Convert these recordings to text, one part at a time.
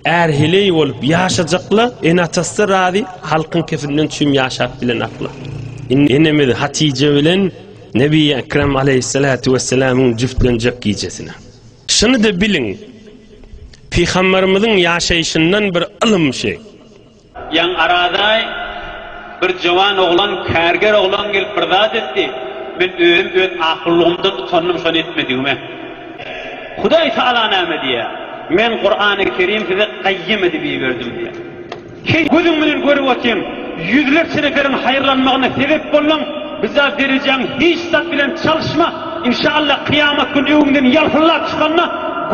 Är-heleý bolup ýaşajakla, ene-atasy razy, halkyň kefinden çüým ýaşap bilen akla. Indi enemiz Hatyja bilen Nebi Ekrem aleýhissalatu wessalamyň jüftlenjek gijesine. Şuny-da biliň, Pygamberimiziň ýaşaýşyndan bir ylym şi. Ýaň aradaý bir jowan oglan, kärger oglan gelip bir zat etdi. Men özüm öz ahullygymdan utandym şony etmedigime. Hudaý Tagala näme diýýär? Men Kurany Kerim size gaýym edip iberdim diýýär. Heý, gözüň bilen görüp otyň, ýüzlerçe neferiň haýyrlanmagyna sebep bolduň, biza derejäň hiç zat bilen çalyşma, inşallah kyýamat gün öňüňden ýalpyldap çykanda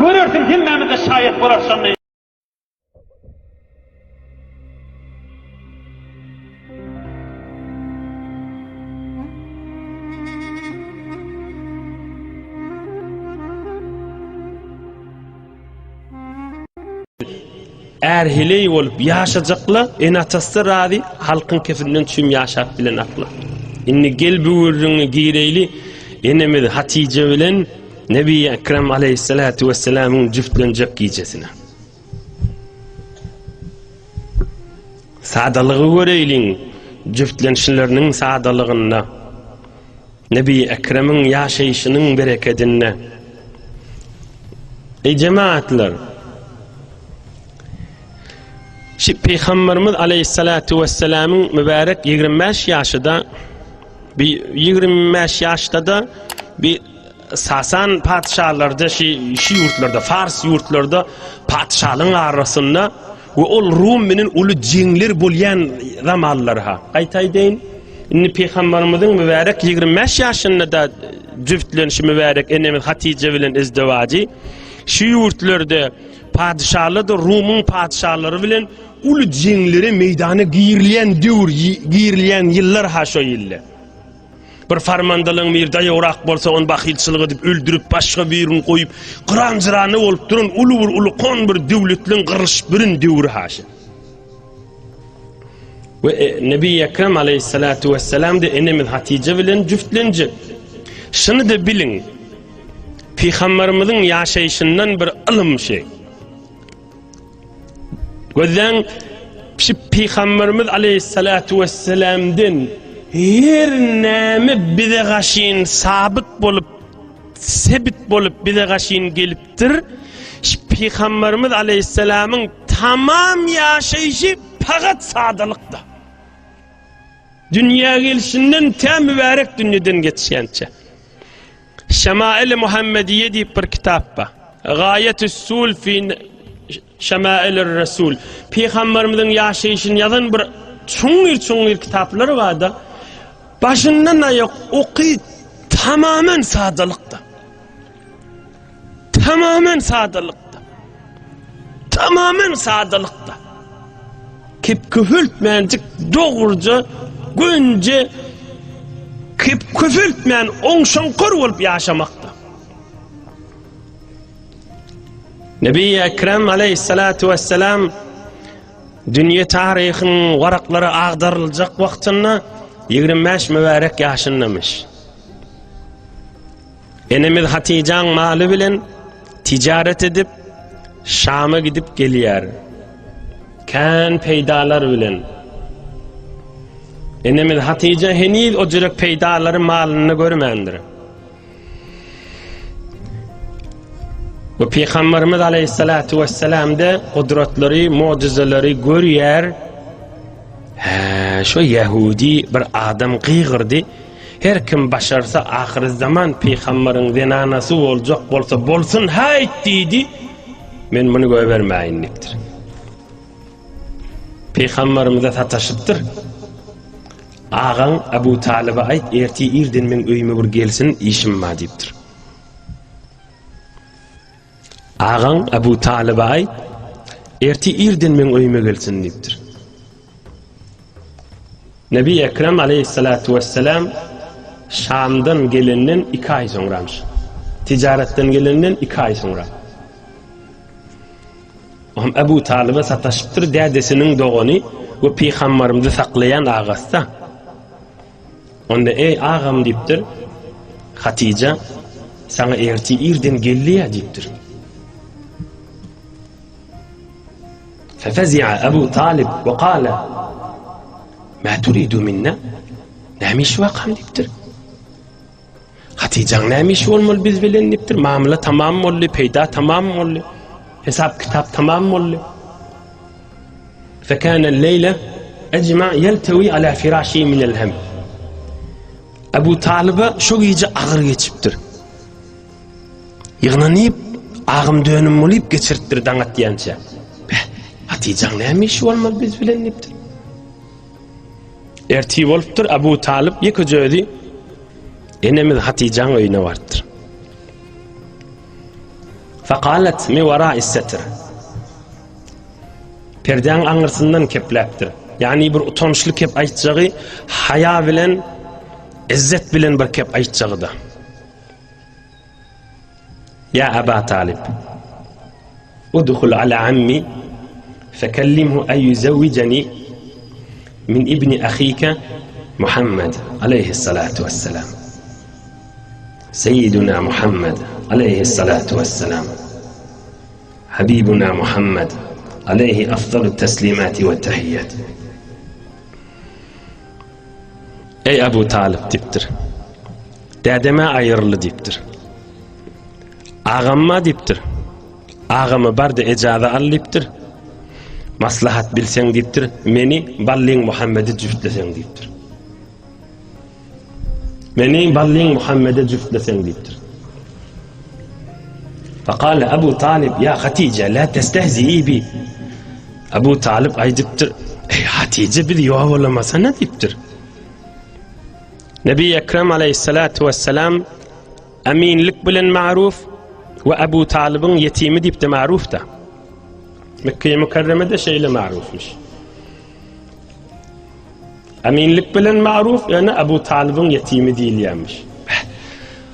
görersiň hemmämiz-de şaýat bolarys şonda. Är-heleý bolup ýaşajakla, ene-atasy razy, halkyň kefinden çüým ýaşap bilen akla. Indi gel bu gürrüňe gireýli, enemiz Hatyja bilen Nebi Ekrem aleýhissalatu wessalamyň jüftlenjek gijesine. Sadalygy göreýliň, jüftlenişleriniň sadalygynda, Nebi Ekremiň ýaşaýşynyň berekedinde. Eý jemaatlar! Şi Pygamberimiz aleýhissalatu wessalamyň mübärek 25 ýaşyda bir 25 ýaşda-da bir Sasan patyşalarda şi şi ýurtlarda Fars ýurtlarda patyşalyň arasynda we ol Rum bilen uly jeňler bolýan zamanlar ha. Gaýta aýdaýyn. Indi Pygamberimiziň mübärek 25 ýaşynda da jüftlenişi mübärek enemiz Hatyja bilen izdewajy şi ýurtlarda patyşalar Rumyň patyşalary bilen uly jeňlere meýdana girilýän döwür girilýän ýyllar ha şo ýylda. Bir farmandalyň biri daýawrak bolsa, ony bahylçylyk edip öldürip, başga birini goýup, gyran-jyrana bolup duran uly bir ulkan bir döwletliň gyrlyşyp birin döwri haşy. We e, Nebi Ekrem aleyhissalatu vesselam de enemiz Hatice bilen jüftlenjek. Şuny da biliň. Peygamberimiziň ýaşaýşyndan bir ylym şey. Gözläň, şu Pygamberimiz aleýhissalatu wesselamden her näme bize gaşyn sabyt bolup, sebit bolup bize gaşyn gelipdir. Şu Pygamberimiz aleýhissalamyň tamam ýaşaýşy pagat sadalykda. Dünýä gelşinden tä mübärek dünýeden geçýänçä. Şemail-i Muhammediye diýip bir kitap bar. Gaýetüs-sul fi Şemail-ir Resul. Pygamberimiziň ýaşaýşyny ýazan bir çuňňur çuňňur kitaplar bar-da. Başyndan aýak oky tamamen sadalykda. Tamamen sadalykda. Tamamen sadalykda. Kep köpeltmänjik dogruja gönje kep köpeltmän oňşaňkar bolup ýaşamakda. Nebi Ekrem aleyhissalatu vesselam dünýe taryhyň waraklary agdaryljak wagtynda 25 mübärek ýaşyndamyş. Enemiz Hatyjaň maly bilen tijaret edip, Şama gidip gelýär. Kän peýdalar bilen. Enemiz Hatyja heniz o jürek peýdalary malynda görmändir. We Pygamberimiz aleyhissalatu vesselamda gudratlary, mujizeleri görýär. Hä, şo ýahudi bir adam gygyrdy. Her kim başarsa ahyrzaman pygambaryň zenanasy boljak bolsa bolsun haýt diýdi. Men muny goýbermäýin diýipdir. Pygambarymyza sataşypdyr. Agaň Abu Talyba aýt, ertir irden meň öýüme bir gelsin, işim bar diýipdir. Agaň Abu Talyba aýt, ertir irden meň öýüme gelsin diýipdir. Nebi Ekrem aleyhissalatu vesselam Şamdan gelenden 2 aý soňramyş. Ticaretden gelenden 2 aý soňra. Ohm Ebu Talyba sataşypdyr, dädesiniň dogany we pygamberimizi saklaýan agasy. Onda eý agam diýipdir, Hatyja saňa ertir irden geldi-ýa diýipdir. Fefezi'a Ebu Talib we kale, Mä turidu minna? Näme iş wakam diýipdir. Hatyjaň näme işi bolmaly biz bilen diýipdir. Mamla tamam boldy, peýda tamam boldy. Hesap kitap tamam boldy. Fekana leýle ejma ýeltewi ala firaşi minel hem. Ebu Talyba şu gije agyr geçipdir. Ýygnanyp, agym dönüm bolup geçiripdir daň atýança. Beh, Hatyjaň näme işi bolmaly biz bilen diýipdir. Ertir bolupdyr, Abu Talyp ýekeje özi enemiz Hatyjaň öýüne barypdyr. Fakalat mi wara setr. Perdäň aňyrsyndan kepläpdir. Ýagny bir utançly kep aýtjagy, haýa bilen, izzet bilen bir kep aýtjagy-da. Ýa Aba Talyp, udhul ala ammi fekellimhu en ýüzewwijeni min ibni ahike Muhammed aleýhissalatu wesselam. Seýiduna Muhammed aleýhissalatu wesselam. Habibuna Muhammed aleýhi afdalut teslimati we tahiyyat. Eý Abu Talyp diýipdir. Dädeme aýyryldy diýipdir. Agamma diýipdir. Agama bar-da ejaza al diýipdir. Maslahat bilseň diýipdir, meni Ballyň Muhammede jübtleseň diýipdir. Meni Ballyň Muhammede jübtleseň diýipdir. Fakale Abu Talib ýa Hatije la testehzii bi. Abu Talib aýdypdyr, Eý Hatije biz ýowalamasana diýipdir. Nebi Ekrem aleyhissalatu vesselam eminlik bilen maruf we Abu Talibiň ýetimi diýip de maruf da. Mekke-i Mükerremede şeýle marufmyş. Eminlik bilen maruf, ýöne Abu Talybyň ýetimi diýilýärmiş. Beh,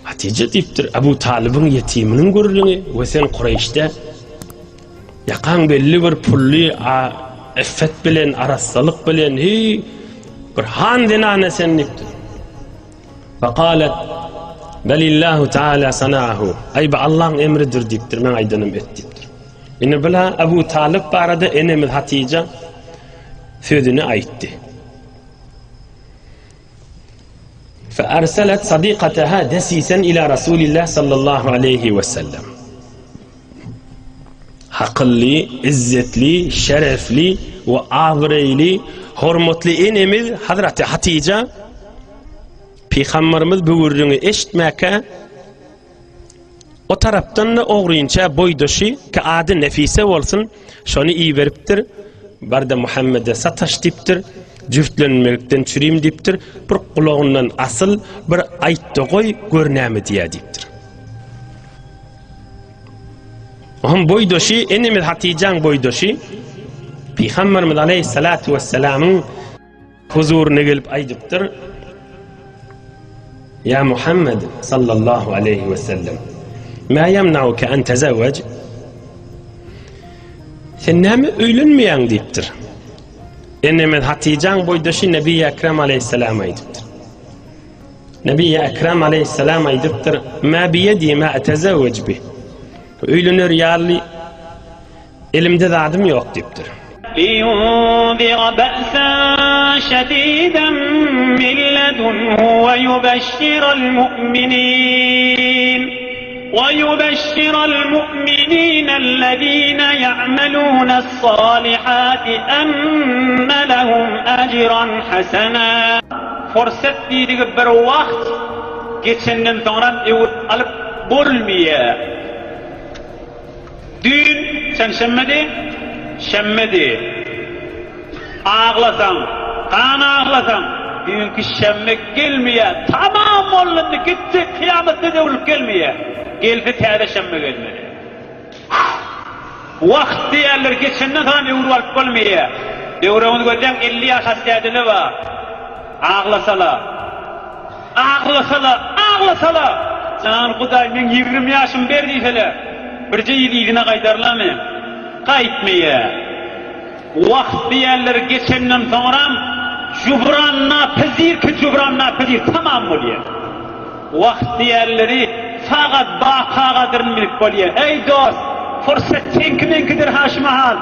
Hatije diýipdir, Abu Talybyň ýetiminiň gürrüňi we sen Kureýşde ýakaň belli bir pully a, iffet bilen, arassalyk bilen, heý, bir han zenana sen diýipdir. Fekalet, Belillahu Teala sanaahu. Aý, bu Allahyň emridir diýipdir, meň aýdanym et diýipdir. Indi bula Abu Talyp barada enemiz Hatija sözüni aýtdy. Fe arsalat sadiqataha desisen ila Rasulillah sallallahu aleyhi ve sellem. Hakylly, izzetli, şerefli we abraýly, hormatly enemiz Hazreti Hatija Pygamberimiz bu gürrüňi eşitmäkä O tarapdan-da ogrynça boýdaşy, ki ady Nefise bolsun, şony iberipdir. Bar-da Muhammede sataş diýipdir, jübtlenmekden çürim diýipdir, bir gulagyndan asyl, bir aýt-da goý, gör näme diýýär diýipdir. Onuň boýdaşy, enemiz Hatyjaň boýdaşy, Pygamberimiz aleýhissalatu wessalamyň Huzuryna gelip aýdypdyr, Ýa Muhammed sallallahu aleýhi we sellem, Mä ýemnauke en tezewwej? Sen näme öýlenmeýäň diýipdir. Enemiz Hatyjaň boýdaşy Nebi Ekrem aleýhissalam aýdypdyr. Nebi Ekrem aleýhissalam aýdypdyr, Mä biýedi mä etezewwej bi. Öýlener ýaly Elimde zadym ýok diýipdir. Liyunzira ba'san şediden min ledunhu we yubeşşiral mu'minin we yubeşşiral mu'mininellezine ya'melunes-salihati enne lehum ecran hasena. Fursat diýdigi bir wagt geçenden soňram öwüt alyp bolmaýar. Düýn çenşenbedi, şenbedi. Aglasaň, gan aglasaň, düýnki şenbe gelmeýär. Tamam boldy indi, gitdi, kyýamatda döwlüp gelmeýär. Gelse täze şenbe gelmeli. Wagt diýýärler, geçenden soňam öwrüp alyp bolmaýar. Döwregiňizi gözläň, 50 ýaşap dädele bar. Aglasala. Aglasala, aglasala! Jan Hudaý, meň 20 ýaşymy ber diýsele, birje ýyl yzyna gaýdarlamy? Gaýtmaýa. Wagt diýýänleri geçenden soňram jubran napezir ki jubran napezir tamam bolýa. Wagt diýýänleri sagat baka gadyryn bilip bolýa. Eý dost, pursat seňki meňkidir ha şu mahal.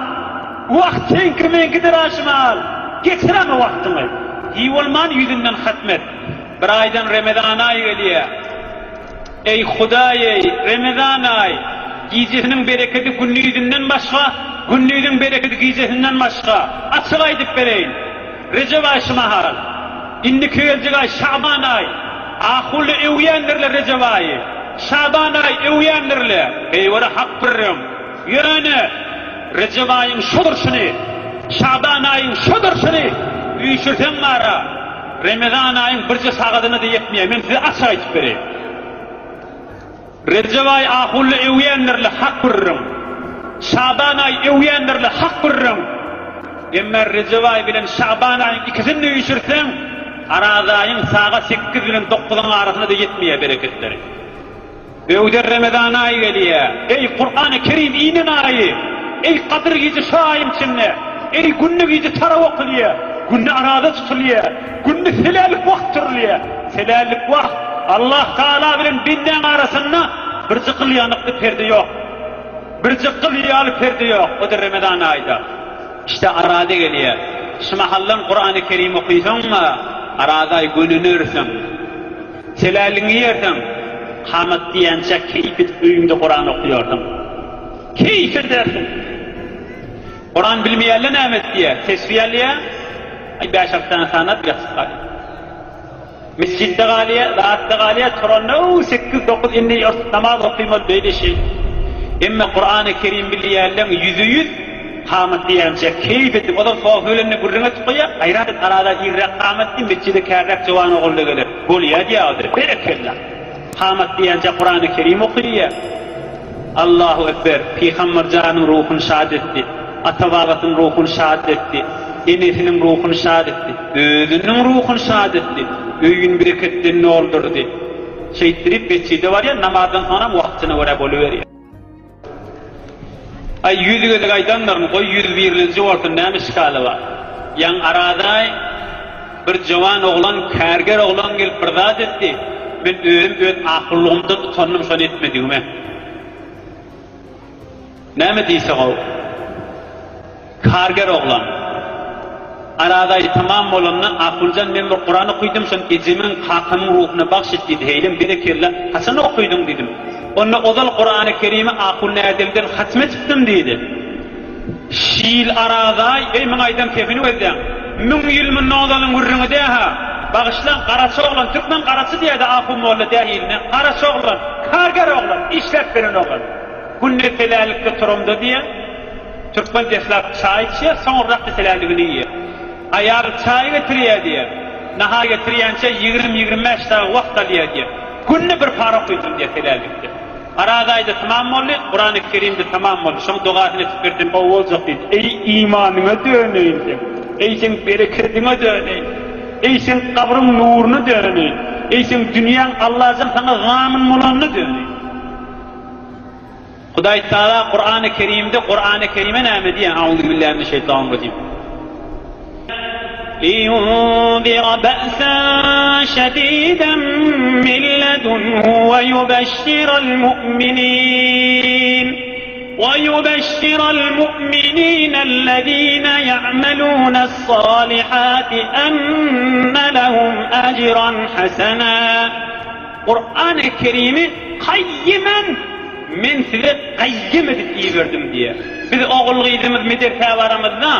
Wagt seňki meňkidir aşymal. Geçireme wagtyňy. Hiý bolman ýüzünden hatm et. Bir aýdan Remezan aýy gelýä. Eý Hudaý-eý, Remezan aý! Gijesiniň berekedi gündizinden başga, gündiziň berekedi gijesinden başga. Açyk aýdyp bereýin. Rejep aý şu mahal. Indiki geljek aý Şaban aý. Ahuly öwýändirler Rejep aýy. Şaban aý öwýändirler. Heýwere hak gürrüň. Ýöne Rejep aýyň şu durşuny, Şaban aýyň şu durşuny üýşürseň bara, Remezan aýyň birje sagadyna-da ýetmeýär. Men size açyk aýdyp bereýin. Rejep aý ahunly öwýändirle hak gürrüň. Şaban aý öwýändirle hak gürrüň. Emma Rejep aý bilen Şaban aýyň ikisini-de üýşürseň, Araz aýyň sagat sekiz bilen dokuzyň arasyna-da ýetmeýär bereketleri. Öwder Remezan aýy gelýä. Eý, Kurany Kerim inen aýy! Eý, Gadyr gije şu aýyň içinde! Eý, günde gije taraw okulýa, günde araza tutulýa, günde selälik wagt turulýa. Selälik wagt, Allah Tagala bilen bendäň arasynda bir jykyl ýanykly perde ýok. Bir jykyl ýaly perde ýok, o-da Remezan aýda. Işte araza gelýä. Şu mahaldan Kurany Kerim okysaň-a, araza aý gönünersiň. Seläligiňi iýersiň, kamat diýençä keýp edip öýüňde Kuran okaýarsyň. Keýp edersiň. Kuran bilmeýänler näme etýär? Tesbi alýar, aý bäş-alty sany sanap ýatyp galýar. Mesjitde galýar, zatda galýar, turanda ow sekiz-dokuz indi namaz okymaly beýle şeý. Emma Kurany Kerim bilýänleň ýüze-ýüz kamat diýençä keýp edip, ozal sofy bilen-de gürrüň edip goýýar, gaýrat et arada irräk kamat diý, mesjide kärräk jowan ogul-da geler. Bolýa diýýärdi. Berekella. Kamat diýençä Kurany Kerim okyýa. Allahu ekber. Pygamber janyň ruhuny şat etdi. Ata-babasynyň ruhuny şat etdi. Enesiniň ruhuny şat etdi. Özüniň ruhuny şat etdi. Öýüni bereketden doldurdy. Şeýtdirip mesjide barýar, namazdan soňram wagtyna görä boluberýär. Aý, ýüz gezek aýdandyryn, goý ýüz birinji bolsun, näme şikaly bar? Ýaňy Arazaý bir jowan oglan, kärger oglan gelip bir zat etdi, men özüm öz akullygymdan utandym şony etmedigime. Näme diýse gowy? Karger oglan. Araz aýy tamam bolanda, Ahunjan men bir Kuran okydym, şony ejemiň, kakamyň ruhuna bagş et diýdi. Heýlem berekella, haçan okydyň diýdim. Onda ozal Kurany Kerimi Ahun Nädemden hatm etipdim diýdi. Şil Araz aý, eý muň aýdan kepini gözläň. Müň ýyl mundan ozalyň gürrüňi dä-ha. Bagyşlaň, garaçy oglan, türkmen garaçy diýýärdi Ahun molla dähiline, garaçy oglan, karger oglan, işläp beren oglan. Günde selälikde turamda diýýär. Türkmen deslap çaý içýär, soňurrak meseläligini iýýär. Aýal çaý getirýär diýýär. Nahar getirýänçä ýigrimi-ýigrimi bäş dagy wagt alýar diýýär. Günde bir para okyjyn diýýär selälikde. Araz aýda tamam boldy, Kurany Kerimde tamam boldy. Şoň dogasyny etip bersem gowy boljak diýdi. Eý imanyňa döneýin seň. Eý seň berekediňe döneýin. Eý seň gabryň nuruna döneýin. Eý seň dünýäň Allajan saňa zamyn bolanyna döneýin. Hudaý Tagala Kurany Kerimde Kurany Kerime näme diýýär? Auzubillahi mineşşeýtanirrajim. Liyunzira ba'san şediden min ledunhu ve yubeşşiral mu'minin ve yubeşşiral mu'minine ya'melûnes-salihati enne lehum ecran hasena. Kurany Kerimi kaýýymen men size gaýýym edip iberdim diýýär. Biz ogul-gyzymyz medersä baramyzda,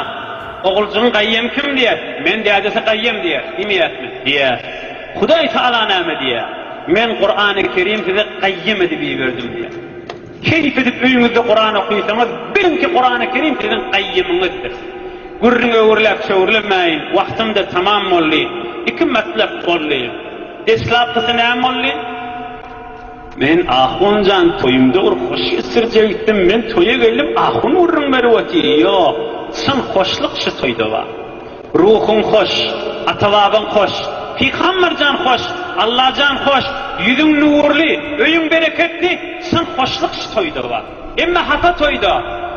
Oguljygyň gaýýymy kim diýýäs. Men dädesi gaýýym diýýäs. Diýmeýäsmi? Diýýäs. Hudaý Tagala näme diýýär? Men Kurany Kerim size gaýýym edip iberdim diýýär. Keýp edip öýüňizde Kuran okysaňyz, biliň ki Kurany Kerim siziň gaýýymyňyzdyr. Gürrüň öwürläp çöwrülemäýin, wagtym-da tamam boldy. Iki matlap boldy. Deslapkysy näme boldy? Men ahun jan toýumda bir hoş geçirjek gitdim, men toýa geldim ahun gürrüň berip otyr, ýok, çyn hoşluk şu toýda bar. Ruhuň hoş, ata-babaň hoş, pygamber jan hoş, Allajan hoş, ýüzüň nurly, öýüň bereketli, çyn hoşluk şu toýda bar. Emma hapa toýda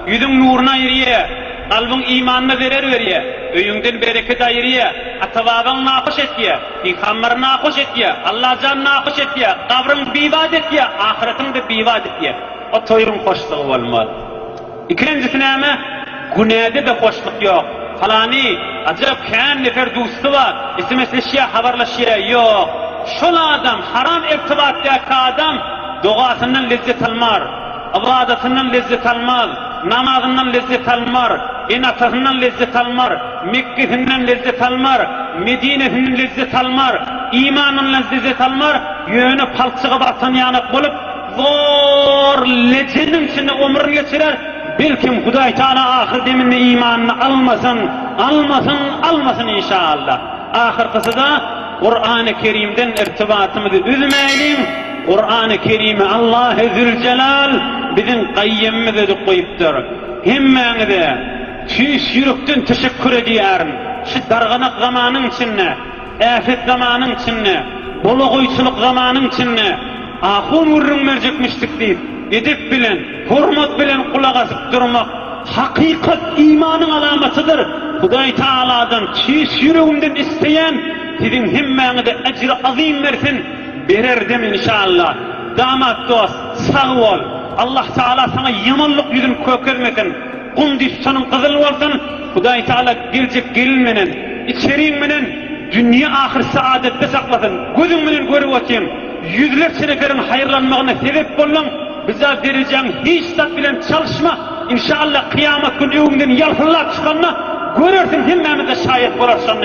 ýüzüň nuruny aýyrýar, kalbyň imanyna zerer berýär, öýüňden bereket aýyrýar, ata-babaň nahoş etýär, pygamberi nahoş etýär, Allajan nahoş etýär, gabryň bibat etýär, ahyretiňi-de bibat etýär. O toýuň hoşlugy bolmaz. Ikilenjisi näme? Günäde-de hoşluk ýok. Palany, ajap kän nefer dusty bar, sms-leşýär, habarlaşýar, ýok. Şol adam, haram irtibatdaky adam dogasyndan lezzet almar, ybadatyndan lezzet almaz, namazyndan lezzet almar, ene-atasyndan lezzet almar, Mekgesinden lezzet almar, Medinesinden lezzet almar, imanyndan lezzet almar, ýöne palçyga batan ýanak bolup, zor lejeniň içinde ömrüni geçirer, belkem Hudaý Taala ahyr deminde imanyny almasyn, almasyn, almasyn inşaallah. Ahyrkysy-da Kurany Kerimden irtibatymyzy üzmäýliň, Kurany Kerimi Allahy Züljelal biziň gaýymymyz edip goýupdyr. Hemmäňize tüýs ýürekden teşekkür edýärin. Şu darganak zamanyň içinde Äpet zamanyň içinde, bolagoýçulyk zamanyň içinde ahun gürrüň berjekmişdik diýip, edep bilen, hormat bilen gulak asyp durmak hakykat imanyň alamatydyr. Hudaý Tagaladan tüýs ýüregimden isleýän, siziň hemmäňize ejri azym bersin, bererdem inşallah. Damat dost, sag bol. Allah Tagala saňa ýamanlyk ýüzüni kökezmesin. Gum düşseniň gyzyl bolsun, Hudaý Tagala geljek gelin menen, içeriň menen dünýe ahyr saadatda saklasyn, gözüň menen görüp otyň, ýüzlerçe neferiň haýyrlanmagyna sebep bolduň, biza derejäň hiç zat bilen çalyşma, inşallah kyýamat gün öňüňden ýalpyldap çykanda görersiň hemmämizde şaýat bolarys şonda.